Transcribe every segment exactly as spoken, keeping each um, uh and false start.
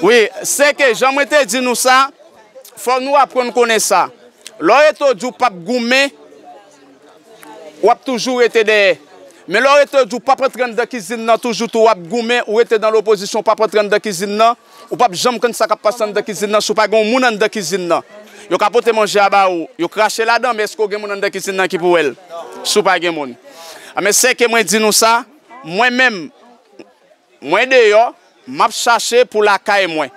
Wi, se ke jan mwen te di nou sa, fò nou aprann konnen sa. Lè w rete w di w p ap goumen, w ap toujou rete dèyè. Men lè w rete w di w p ap antre anndan kizin nan toujou tou w ap goumen, ou rete nan lopozisyon, w p ap antre anndan kizin nan, ou p ap janm konn sa k ap pase anndan kizin nan si w pa gen yon moun anndan kizin nan. Yo ka pote manje a ba ou, yo krache ladan, men èske w gen moun anndan kizin nan ki pou wè l si w pa gen moun? A, men se ke mwen di nou sa, mwen menm, mwen deyò, m ap chache pou lakay mwen.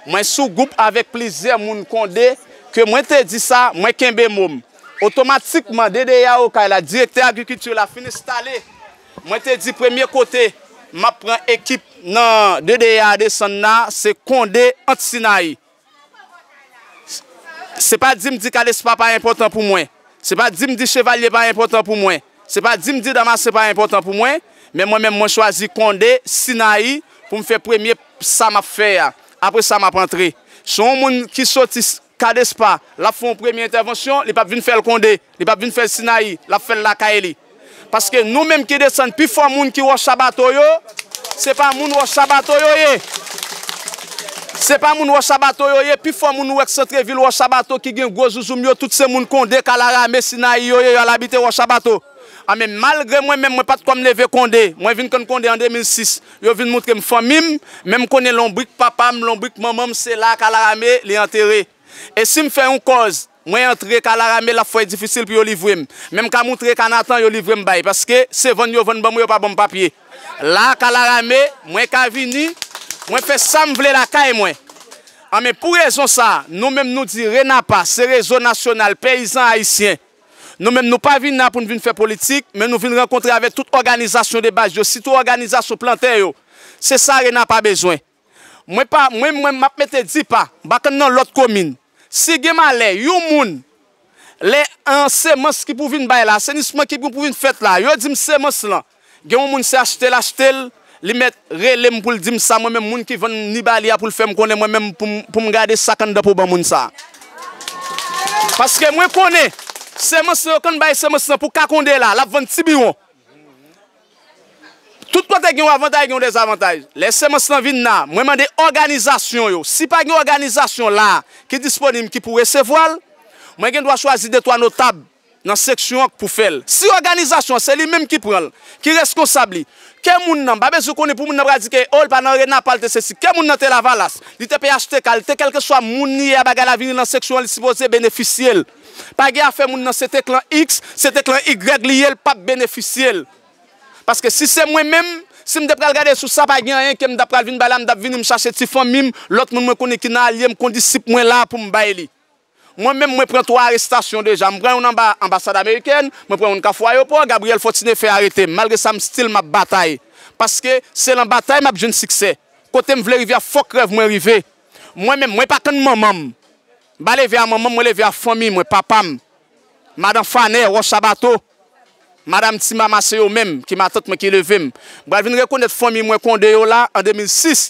Mwen sou gwoup avèk plizyè moun Konde, ke mwen te di sa, mwen kenbe mo m. Otomatikman, D D A Okay la, direktè agrikilti la fin enstale. Mwen te di premye kote m ap pran ekip nan D D A a desann la, se Konde ant Sinayi. Se pa di m di Kadespa pa enpòtan pou mwen. Se pa di m di Chevalye pa enpòtan pou mwen. Se pa di m di Damasen pa enpòtan pou mwen. Men mwen menm, mwen chwazi Konde, Sinayi, pou m fè premye sa m ap fè a. Apre sa, m ap antre. Si yon moun ki soti s-, Kadespa, l ap fè yon premye entèvansyon, li p ap vin fè l Konde, li p ap vin fè l Sinayi, l ap fè l lakay li. Paske nou menm ki desann, pifò moun ki Wòch Sabato yo, se pa moun Wòch Sabato yo ye. Se pa moun Wòch Sabato yo ye, pifò moun ou wè k Santrevil, Wòch Sabato, ki gen gwo zouzoum yo, tout se moun Konde, Kalarame, Sinayi yo ye, y al abite Wòch Sabato. A, men malgre mwen menm, mwen pa t kòm leve Konde, mwen vin konn Konde an de mil sis, yo vin montre m fanmi m, men m konnen lonbrik papa m, lonbrik manman m, se la Kalarame li antere. E si m fè yon kòz, mwen antre Kalarame, l ap fè difisil pou yo livre m. Men m ka montre Kanatan, yo livre m bay, paske se vann yo vann ban mwen, yo pa ban m papye. La, Kalarame, mwen ka vini, mwen fè sa m vle lakay mwen. A, men pou rezon sa, nou menm nou di RENAPA, se Rezo Nasyonal Peyizan Ayisyen. Nou menm nou pa vin la pou n vin fè politik, men nou vin rankontre avèk tout òganizasyon de baz yo, sitou òganizasyon plantè yo. Se sa RENAPA bezwen. Mwen pa, mwen, mwen, m ap mete di pa, m pa konn nan lòt komin. Si gen malè, yon moun, lè an semans ki pou vin bay la, asenisman ki pou vin fèt la, yo di m semans lan, gen yon moun se achte l achte l, li mèt rele m pou l di m sa, mwen menm moun ki vann ni ba li a pou l fè m konnen mwen menm pou m, pou m gade sa k anndan pou ban moun sa. Paske mwen konnen, semans lan yo konn bay semans lan pou Kakonde la, l ap vann Tibiwon. Tout kote gen yon avantaj, gen yon dezavantaj. Lè semans lan vin la, mwen mande òganizasyon yo. Si pa gen òganizasyon la ki disponib ki pou resevwa l, mwen gen dwa chwazi de twa notab nan seksyon an pou fè l. Si òganizasyon an se li menm ki pran l, ki reskonsab li, ke moun nan, m pa bezwen konnen pou moun nan pral di ke, o, l pa nan RENAPA, l te sesi. Ke moun nan te Lavalas, li te P H T K, li te kèlkeswa moun li ye a, bagay la vini nan seksyon an, li sipoze benefisye l. Pa gen afè moun nan se te klan X, se te klan Y li ye, l p ap benefisye l. Paske si se mwen menm, si m te pral gade sou sa, pa gen anyen ke m t ap pral vin bay la, m t ap vini, m chache ti fanmi m, lòt moun mwen konnen ki nan alye m, kondisip mwen la pou m bay li. Mwen menm, mwen pran twa arestasyon deja. M pran youn anba anbasad amerikèn, mwen pran youn Kafou Ayewopò, Gabriel Fortuné fè arete m. Malgre sa, m still m ap batay. Paske se lan batay m ap jwenn siksè. Kote m vle rive a, fòk rèv mwen rive. Mwen menm, mwen pa konn manman m. M pa leve a manman m, mwen leve a fanmi mwen, papa m. Madan Fanè, Wòch Sabato. Madan Ti Mama, se yo menm ki matant mwen ki leve m. M pral vin rekonèt fanmi mwen Konde yo la an de mil sis.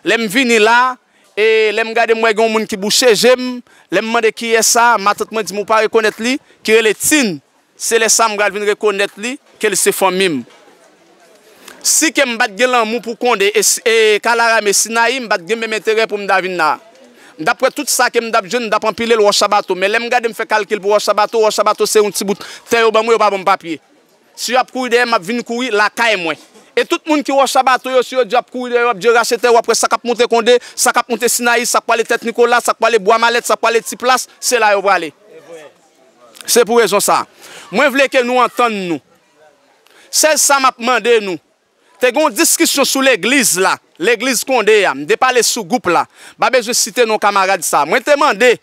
Lè m vini la, e lè m gade m wè gen yon moun ki bouche je m, lè m mande kiyès sa, matant mwen di m ou pa rekonèt li, ki rele Tin. Se lè sa m pral vin rekonèt li, ke l se fanmi m. Si ke m pa t gen lanmou pou Konde e, e Kalarame Sinayi, m pa t gen menm enterè pou m ta vin la. M t ap pran tout sa ke m t ap jwenn, m t ap anpile l Wòch Sabato. Men lè m gade m fè kalkil pou Wòch Sabato, Wòch Sabato se yon ti bout tè yo ban mwen, yo pa ban m papye. Si y ap kouri dèyè m, m ap vin kouri lakay mwen. E tout moun ki Wòch Sabato yo, si yo di y ap kouri dèyè, y ap di yo rache tè, w ap wè sa k ap monte Konde, sa k ap monte Sinayi, sa k prale Tèt Nikola, sa k prale Bwa Malèt, sa k prale Ti Plas, se la yo prale. Se pou rezon sa a. Mwen vle ke nou antann nou. Sèl sa m ap mande nou. Te gen yon diskisyon sou legliz la, legliz Konde a. M te pale sou gwoup la. M pa bezwen site non kamarad sa a. Mwen te mande,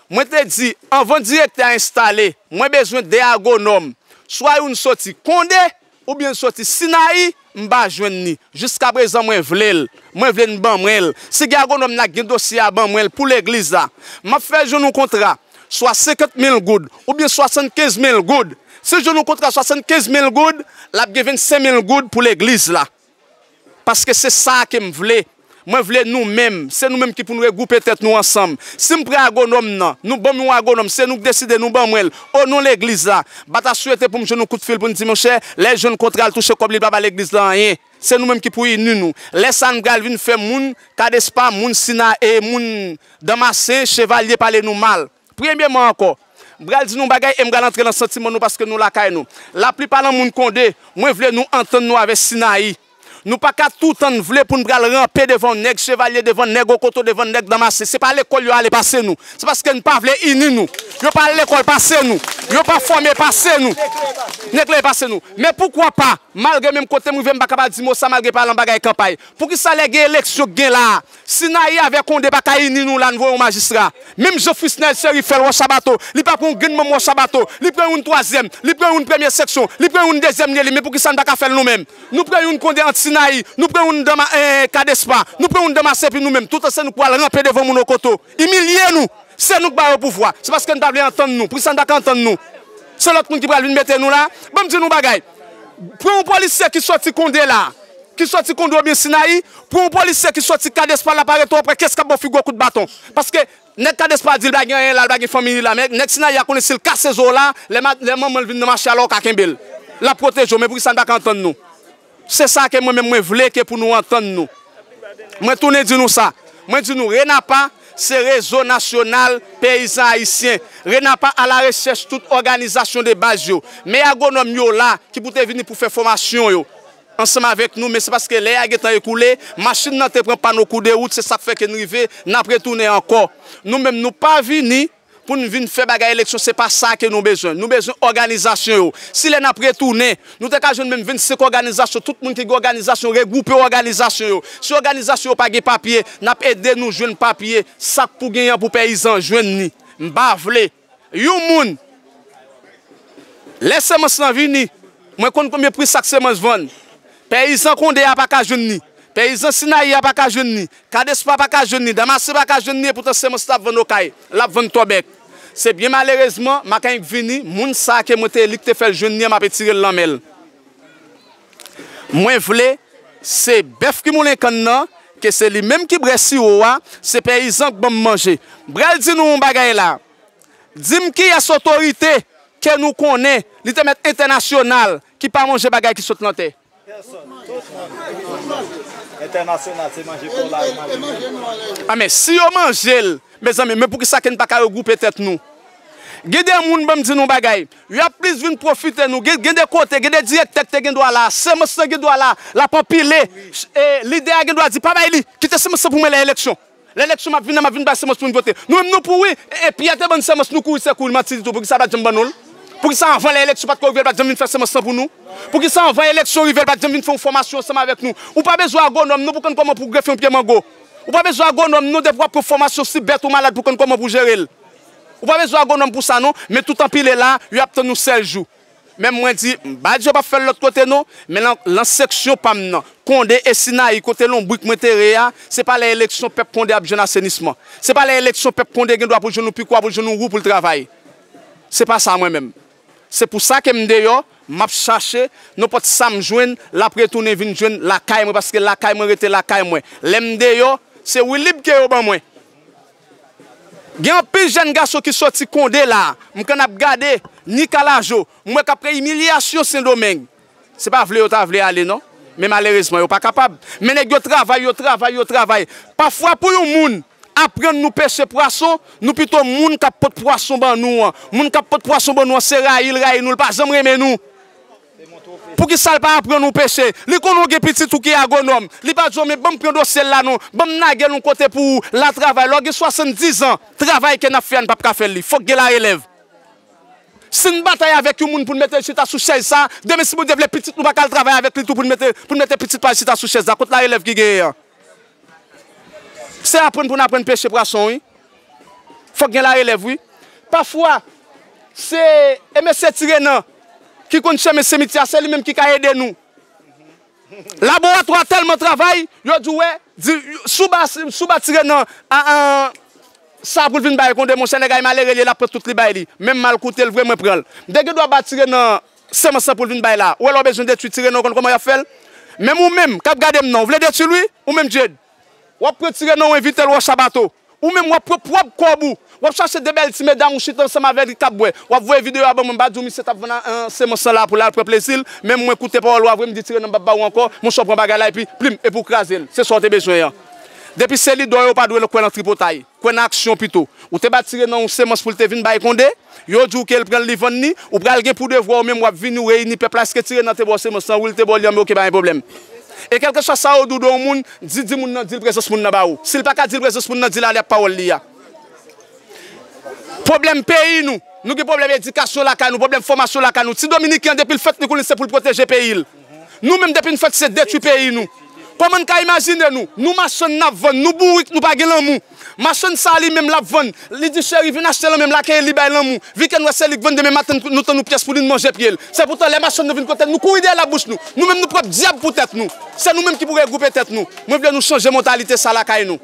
mwen te di, anvan direktè a enstale, mwen bezwen de agwonòm. Swa youn soti Konde, oubyen l soti Sinayi, m pa jwenn li. Jiskaprezan, mwen vle l. Mwen vle n ban mwen l. Si gen agwonòm la k gen dosye a, ban mwen l pou legliz la. M ap fè jwenn yon kontra, swa senkant mil goud, oubyen swasannkenz mil goud. Si l jwenn yon kontra swasannkenz mil goud, l ap gen vennsenk mil goud pou legliz la. Paske se sa ke m vle. Mwen vle nou menm, se nou menm ki pou n regwoupe tèt nou ansanm. Si m pran agwonòm nan, nou ban m yon agwonòm, se nou k deside, nou ban mwen l, o non legliz la. M pa ta swete pou m jwenn yon kout fil pou n di, monchè, lè l jwenn kontra, l touche kòb li, l pa ba legliz la anyen. Se nou menm ki pou ini nou. Lè sa a, n pral vin fè moun Kadespa, moun Sina, e moun Danmasen, Chevalye pale nou mal. Premyeman ankò, m pral di nou yon bagay e m pral antre nan santiman nou paske nou lakay nou. Laplipa nan moun Konde, mwen vle nou antann nou avè Sinayi. Nou pa ka toutan vle pou n pral ranpe devan nèg Chevalye, devan nèg Okoto, devan nèg Danmasen. Se pa lekòl yo ale pase nou. Se paske n pa vle ini nou. Yo pa al lekòl pase nou. Yo pa fòme pase nou. Nekleye pase nou. Men poukwa pa, malgre menm kote m rive, m pa ka pa di mo sa malgre pa nan bagay kanpay. Poukisa lè gen eleksyon k gen la a, Sinayi avè Konde pa ka ini nou la, n voye yon majistra? Menm jan Frisnel Cherif fè l Wòchabato, li pa pran yon grenn manm Wòchabato, li pran youn twazyèm, li pran youn premye seksyon, li pran youn dezyèm, li eli, men poukisa n pa ka fè l nou menm? Nou pran youn Konde ant Sinayi, nou pran youn Danma-, eh, Kadespa, nou pran youn Danmasen epi nou menm, toutan se nou k pral ranpe devan moun Okoto, imilye nou, se nou k ba yo pouvwa, se paske n pa vle antann nou, poukisa n pa ka antann nou? Se lòt moun ki pral vin mete nou la? Ban m di nou bagay, pran yon polisye ki sòti Konde la, ki sòti Konde oubyen Sinayi, pran yon polisye ki sòti Kadespa la pa rete w ap wè kiyès k ap ba w figi w kout baton. Paske nèg Kadespa di l pa gen anyen la, l pa gen fanmi li la, men nèg Sinayi a konnen si l kase zo w la, lè ma-, lè manman l vin nan mache a la w ka kenbe l. L ap pwoteje w, men poukisa n pa ka antann nou? Se sa ke mwen menm mwen vle ke pou nou antann nou. Mwen tounen di nou sa. Mwen di nou Renapa se rezo nasyonal peyizan ayisyen. Renapa a la rechèch tout òganizasyon de baz yo. Men agwonòm yo la ki pou te vini pou fè fòmasyon yo. Ansanm avèk nou, men se paske lè a gentan ekoule, machin nan te pran pano kou de wout, se sa k fè ke n rive, n ap retounen ankò. Nou menm, nou pa vini pou n vin fè bagay eleksyon, se pa sa ke nou bezwen. Nou bezwen òganizasyon yo. Si lè n ap retounen, nou te ka jwenn menm vennsenk òganizasyon, tout moun ki gen òganizasyon, regwoupe òganizasyon yo. Si òganizasyon yo pa gen papye, n ap ede nou jwenn papye, sa k pou genyen pou peyizan jwenn li. M pa vle yon moun. Lè semans lan vini, mwen konn konbyen pri sak semans vann. Peyizan Konde a pa ka jwenn li. Peyizan Sinayi a pa ka jwenn li. Kadespa pa ka jwenn li. Danmasen pa ka jwenn li. Epoutan semans l ap vann Okay, l ap vann Tòbèk. Se byen malerezman, Makayik vini, moun sa a ke mwen te eli k te fè l jwenn li an, m ap etire l nan men l. Mwen vle, se bèf ki moulen kann nan, ke se li menm ki bwè siwo a, se peyizan k ban m manje. M pral di nou yon bagay la. Di m kiyès otorite ke nou konnen, li te mèt entènasyonal, ki pa manje bagay ki sot nan tè? Entènasyonal, se manje kola yo manje. A, men si yo manje l, mezanmi, men poukisa ke n pa ka regwoupe tèt nou? Gen de moun, ban m di nou bagay, y ap plis vin pwofite nou. Gen, gen de kote, gen de direktè ki te gen dwa la, semans lan gen dwa la, l ap anpile. E lidè a gen dwa di, pa bay li, kite semans lan pou mwen lè eleksyon. Lè eleksyon m ap vin la, m ap vin bay semans pou n vote. Nou menm nou pouri, e, e Pyè te ban n semans, nou kouri, se kouri, manti li tou. Poukisa l pa t janm ban nou l? Poukisa anvan lè eleksyon pa t ko rive, l pa t janm vin fè semans lan pou nou? Poukisa anvan eleksyon rive, l pa t janm vin fè yon fòmasyon ansanm avèk nou? Ou pa bezwen agwonòm non pou konn kòman pou grefe yon pye mango. Ou pa bezwen agwonòm non depi w ap pran fòmasyon si bèt ou malad pou konn kòman pou jere l. Ou pa bezwen agwonòm pou sa non, men tout anpile la, yo ap tann yon sèl jou. Men mwen di, m pa di yo p ap fè l lòt kote non, men lan, lan seksyon pa m nan, Konde e Sinayi kote lonbrik mwen te ye a, se pa lè eleksyon pèp Konde ap jwenn asenisman. Se pa lè eleksyon pèp Konde gen dwa pou l jwenn yon pikwa, pou l jwenn yon wou pou l travay. Se pa sa mwen menm. Se pou sa ke m deyò, m ap chache, nenpòt sa m jwenn, l ap retounen vin jwenn lakay mwen, paske lakay mwen rete lakay mwen. Lè m deyò, se woulib ke yo ban mwen. Gen anpil jèn gason ki sòti Konde la, m konn ap gade, ni Kalajo, m wè k ap pran imilyasyon Sendomeng. Se pa vle yo ta vle ale non, men malerezman yo pa kapab. Men nèg yo travay, yo travay, yo travay. Pafwa pou yon moun aprann nou peche pwason, nou pito moun k ap pot pwason ban nou an. Moun k ap pot pwason ban nou an, se rayi l rayi nou, l pa janm renmen nou. Poukisa l pa aprann ou peche? Li konnen w gen pitit ou ki agwonòm. Li pa di w, men ban m pran dosye l la non. Ban m lage l yon kote pou ou, l al travay. Lè w gen swasanndizan, travay ke n ap fè a, n p ap ka fè l li. Fòk gen larelèv. Si n batay avèk yon moun pou n mete l chita sou chèz sa, demen si Bondye vle pitit nou pa ka al travay avèk li tou pou n mete, pou n mete pitit pa l chita sou chèz la. Kot larelèv ki genyen an? Se aprann pou n aprann peche pwason wi. Fòk gen larelèv wi. Pafwa, se e mesye Ti Renan ki konn chemen simityè a, se li menm ki ka ede nou. Laboratwa tèlman travay, yo di w wè, di, sou ba, sou ba Ti Renan, a, a, sa pou l vin bay Konde, monchè, nèg a malere li ye, l ap pran tout li bay li. Men m mal koute l vre, mwen pran l. M te gen dwa ba Ti Renan semans lan pou l vin bay la. Ou wè lè w bezwen detwi Ti Renan, ou konn kòman y ap fè l? Menm ou menm k ap gade m nan, ou vle detwi l wi, ou menm Djed. W ap pran Ti Renan, w envite l Wòchabato. Ou menm w ap pran pwòp kòb ou. W ap chache de bèl ti medam ou chita ansanm avè li k ap bwè. W ap voye videyo a ban mwen, m pa di w misye t ap vann, eh, semans lan la pou l al pran plezi l, men mwen koute pawòl ou a vre, m di tire nan m p ap ba w ankò, monchè w pran bagay la epi plim, epi w kraze l. Se sa w te bezwen an. Depi se lidè w yo pa dwe kwè nan tripotay. Kwè nan aksyon pito. Ou te ba tire nan yon semans pou l te vin bay Konde, yo di w ke l pran l li vann li, ou pral gen pou devwa ou menm w ap vini w reyini pèp la, èske tire nan te ba w semans lan, wi l te ba w li an, men oke pa gen pwoblèm. E kèlkeswa sa yo di w de yon moun, di, di moun nan, di l prezans moun nan ba ou. Si l pa ka di l prezans moun nan, di l ale ap pawòl li a. Pwoblèm peyi nou. Nou gen pwoblèm edikasyon lakay nou, pwoblèm fòmasyon lakay nou. Ti Dominiken an, depi l fèt, li konnen se pou l pwoteje peyi l. Nou menm, depi n fèt, se detwi peyi nou. Kòman n ka imajine nou? Nou machann n ap vann, nou bourik, nou pa gen lanmou. Machann sa li menm l ap vann, li di cheri vin achte lanmen m, l akeyi li bay lanmou. Vikenn wè se li k vann, demen maten nou tann yon pyès pou li n manje pye l. Se poutan lè machann nou vin kote n, nou kouri dèyè labouch nou. Nou menm nou pwòp dyab pou tèt nou. Se nou menm ki pou regwoupe tèt nou. Mwen vle nou chanje mantalite sa lakay nou.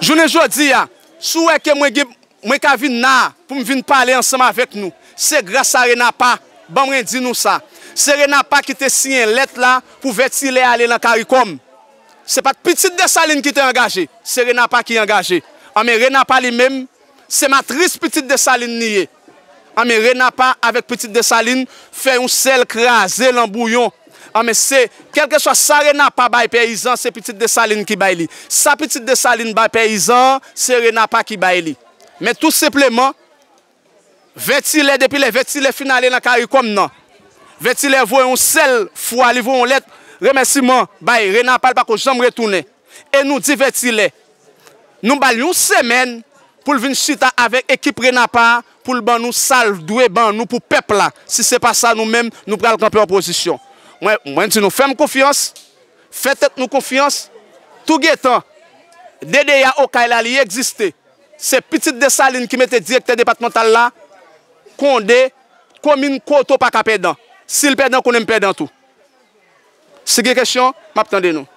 Jounen jodi a, si w wè ke mwen gen, mwen ka vin la pou m vin pale ansanm avèk nou, se gras a Renapa, ban mwen di nou sa. Se Renapa ki te siyen lèt la pou Vètilè ale nan Karikòm. Se pa t pitit Desalin ki te angaje, se Renapa ki angaje. Anben, Renapa li menm, se matris pitit Desalin li ye. Anben, Renapa avèk pitit Desalin fè yon sèl kraze lanbouyon. Anben, se, kèlkeswa sa Renapa bay peyizan, se pitit Desalin ki bay li. Sa pitit Desalin bay peyizan an, se Renapa ki bay li. Men tou senpleman, Vètilè, depi lè Vètilè fin ale nan Karikòm nan, Vètilè voye yon sèl fwa, li voye yon lèt remèsiman bay Renapa, l pako janm retounen. E nou di Vètilè, nou ba l yon semèn pou l vin chita avèk ekip Renapa a pou l ban nou sa l dwe ban nou pou pèp la. Si se pa sa, nou menm, nou pral kanpe an pozisyon. Mwen, mwen di nou, fè m konfyans, fè tèt nou konfyans, tougentan, D D A Okay la, li egziste. Se pitit Desalin ki mete direktè depatmantal la, Konde, komin kote w pa ka pèdan. Si l pèdan, konnen m pèdan tou. Si gen kesyon, m ap tande nou.